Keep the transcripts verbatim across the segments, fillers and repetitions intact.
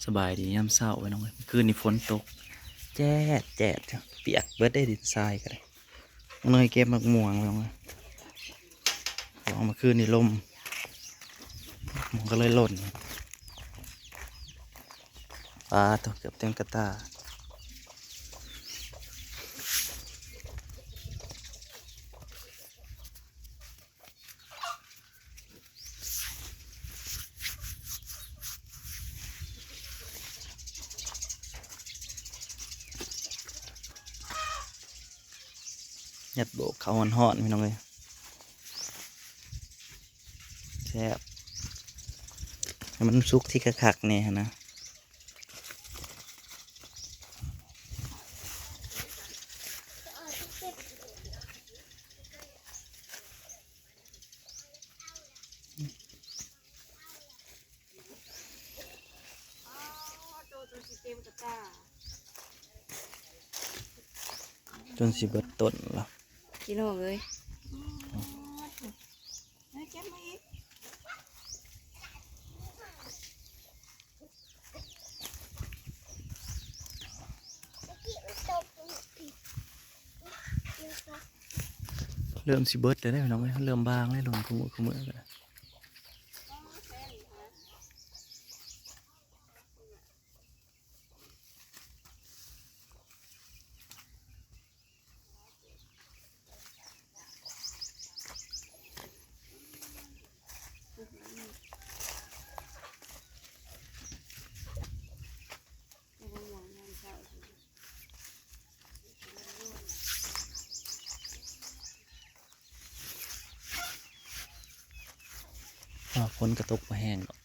สบายดียามเช้าพี่น้องเอ้ย เมื่อคืนนี้ฝนตก แจ๊ดแจ๊ด เปียกเบิดได้ดินทรายก็ได้ น้องเนยเก็บหมากม่วงพี่น้องเอ้ย ของเมื่อคืนนี้ลม มันก็เลยหล่น ปลาตัวเกือบเต็มกระตา ยัดโบกเขาฮ้อนๆ พี่น้องเอ้ย แซ่บ ให้มันสุกที่คักๆ เนี่ยนะ จนสิเบิดต้นละ พี่น้องเอ้ย เริ่มสิเบิดแล้วเด้อพี่น้องเอ้ย เริ่มบางแล้ว ลงคุมือคุมือกัน อ่า ฝนกระตกมาแห้งดอก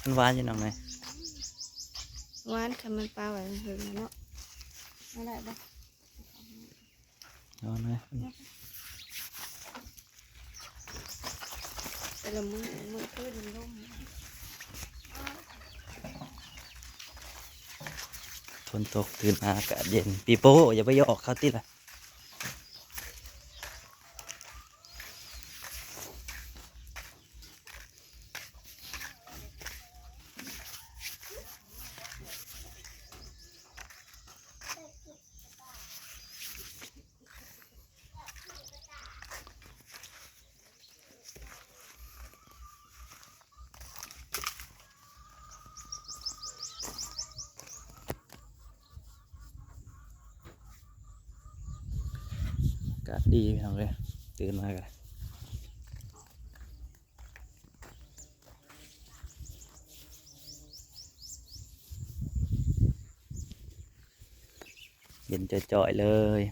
มันหวานอยู่น้องเนย หวาน คันมันปลาไว้เพิ่งเนาะ เอาได้ปะ เอานะ แต่ละมื้อมื้อคืนมันลม ฝนตกตื่นมาอากาศเย็น ปีโป้ อย่าไปหยอกเขาติล่ะ อากาศดีพี่น้องเอ้ย ตื่นมากัน เย็นจ่อยๆ เลย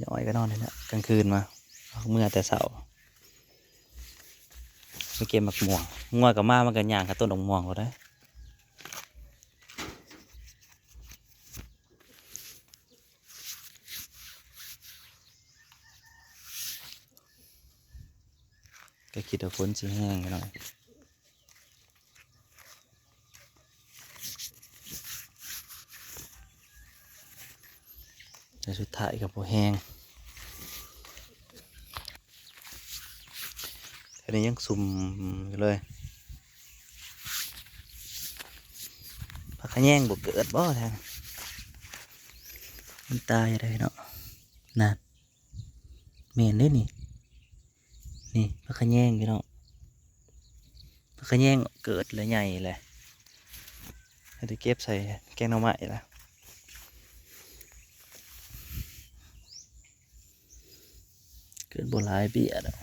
ย้อยก็นอนนี่แหละ กลางคืนมา ออกเมื่อแต่เช้า ไปเก็บหมากม่วง งัวก็มา มันก็ย่างหาต้นหมากม่วงก็ได้ ก็คิดว่าฝนสิแห้งหน่อย แต่สุดท้ายก็บ่แห้ง แถวนี้ยังซุ่มอยู่เลย ผักขะแยงบ่เกิดบ่แถวนี้ มันตายอะไรเนาะ นั่น แม่นเด้นี่ นี่ผักขะแยงพี่น้อง ผักขะแยงเกิดแล้วใหญ่เลย ให้ได้เก็บใส่แกงหน่อไม้ละ เกิดบ่หลายเบี้ยดอก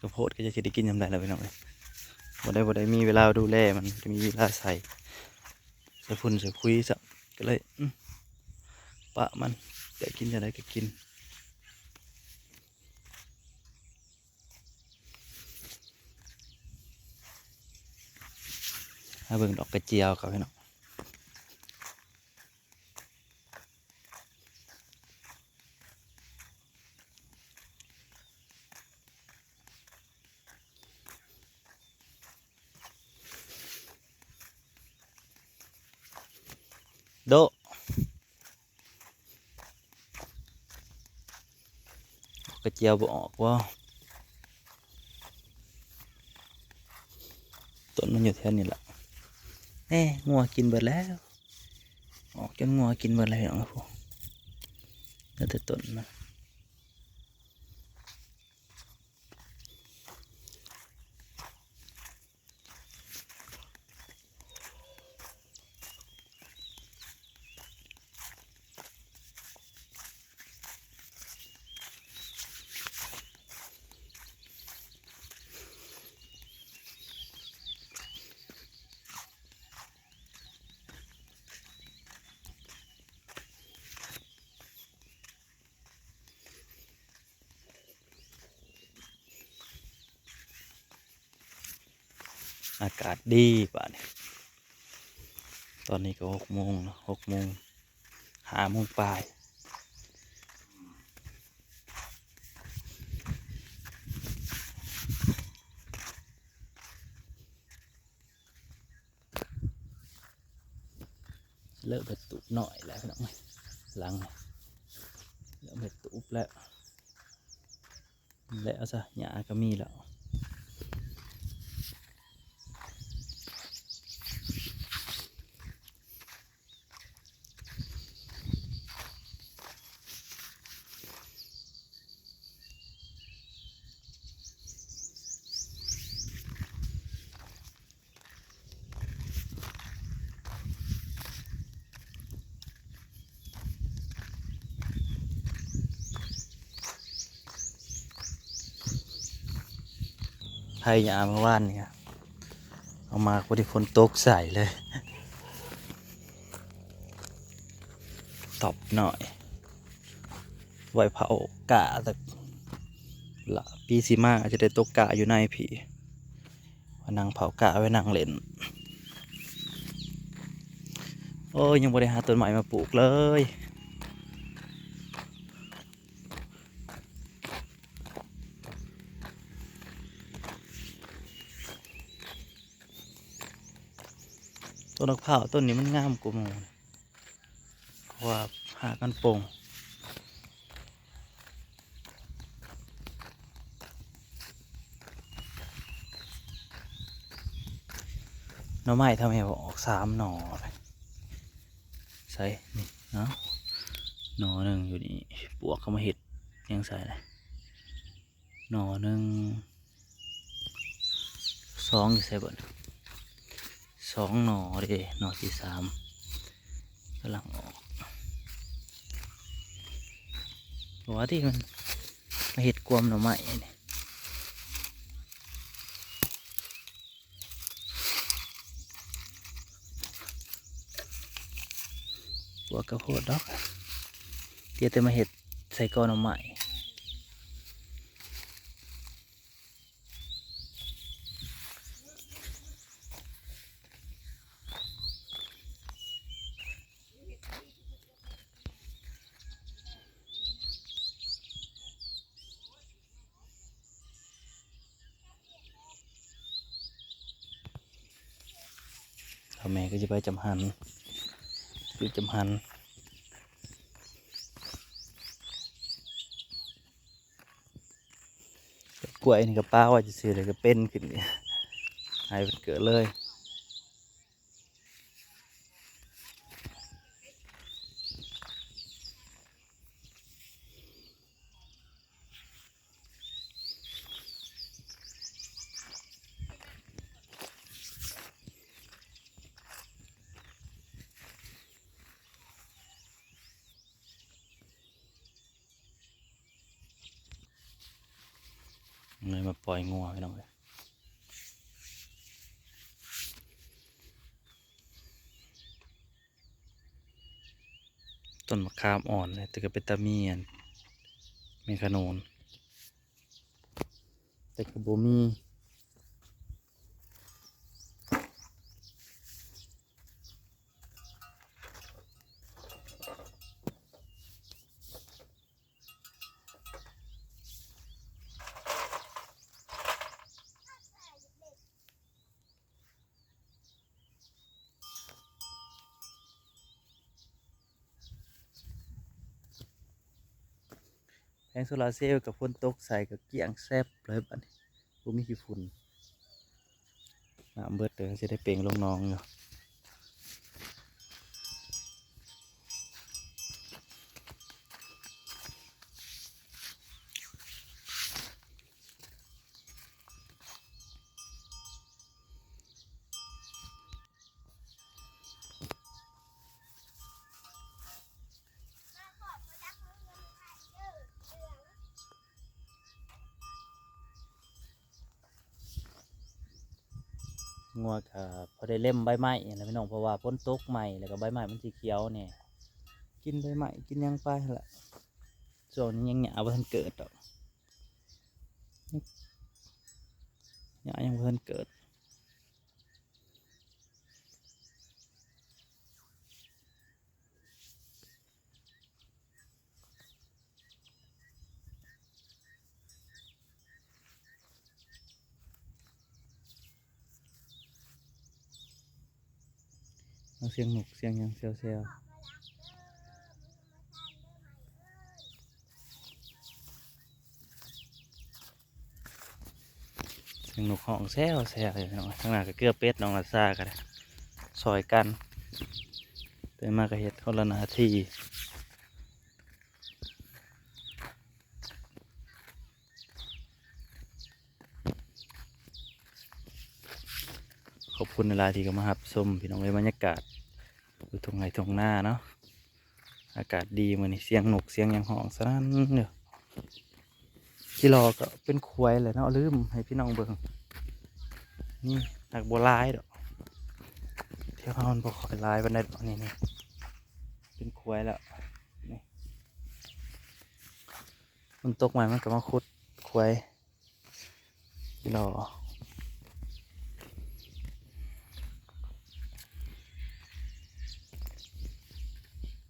ข้าวโพดก็จะสิได้กินยามใดล่ะพี่น้องเอ้ย บ่ได้ บ่ได้มีเวลาดูแลมัน จะมีเวลาใส่ ใส่ฝุ่นใส่ปุ๋ยซะ ก็เลย อืม ปะมัน อยากกินยามใดก็กิน เ มาเบิ่งดอกกระเจียวครับพี่น้อง โดะ กระเจียวบ่ออกว่า ต้นมันอยู่แถวนี้แหละแน่ งัวกินเบิดแล้ว ออกจนงัวกินเบิดแล้ว โอ้โห แล้วแต่ต้นนะ อากาศดีป่ะเนี่ย ตอนนี้ก็หกโมงเนาะ หกโมง ห้าโมงปลาย เลิกไปตูบหน่อยแล้วพี่น้อง หลัง เลิกไปตูบแล้ว แล้วซะ หญ้าก็มีแล้ว ไถหญ้าเมื่อวานนี่ เอามาพอดีฝนตกใส่เลย ตอบหน่อย ไว้เผากะ แต่ละปีสิมาจะได้ตกกะอยู่ในผี ว่านั่งเผากะไว้นั่งเล่น โอ้ย ยังบ่ได้หาต้นไม้มาปลูกเลย ต้นมะพร้าวต้นนี้มันงามกว่าหมู่ เพราะว่าหากมันโป่ง หน่อไม้ทำไมออกสามหน่อเลย ใส่นี่เนาะ หน่อหนึ่งอยู่นี่ ปวกเขามาเห็ดยังใส่เลย หน่อหนึ่ง สองอยู่ใส่บ่ สองหน่อเด้ หน่อที่สามกำลังออก เพราะว่าที่มันมาเห็ดกวมหน่อไม้นี่ ปวกกะโพดดอก เดี๋ยวแต่มาเห็ดใส่กอหน่อไม้ แล้วแม่ก็จะไปจำหัน อยู่จำหัน กล้วยนี่ก็ปาไว้ซื่อๆ เลยก็เป็นขึ้นนี่ ให้มันเกิดเลย เลยมาปล่อยงัวพี่น้องเอ้ย ต้นมะขามอ่อนเลย แต่ก็เป็นตาเมียน แมงขนุน แต่ก็บ่มี งโซลาร์เซลล์กับฝนตกใส่ก็เกลี้ยงแซบเลยบัดนี้ บ่มีขี้ฝุ่น น้ำเบิดเลย สิได้เป่งลงหนองอยู่ งัวก็พอได้เล็มใบไม้นั่นแหละพี่น้อง เพราะว่าฝนตกใหม่ แล้วก็ใบไม้มันสิเขียวแหน่ กินใบไม้ กินหยังไปหั่นล่ะ ช่วงนี้ยังหญ้าบ่ทันเกิดดอก หญ้ายังบ่ทันเกิด เอาเสียงนกเสียงหยังแซวๆ เสียงนกฮ้องแซวๆ อยู่พี่น้อง ทางหน้าก็เกือเป็ด น้องรัสซาก็ได้ ซอยกัน แต่มาก็เฮ็ดคนละหน้าที่ ขอบคุณหลายๆ ที่เข้ามารับชม พี่น้องเอ้ย บรรยากาศอยู่ทุ่งไร่ทุ่งนาเนาะ อากาศดีมื้อนี้ เสียงนกเสียงหยังฮ้องสนั่นอยู่ ที่รอก็เป็นควายแหละเนาะ ลืมให้พี่น้องเบิ่ง นี่หากบ่หลายดอก แถวเฮามันบ่ค่อยหลายปานใดดอก นี่ นี่ เป็นควายแล้ว นี่ มันตกใหม่มันก็มาขุดควาย ที่รอ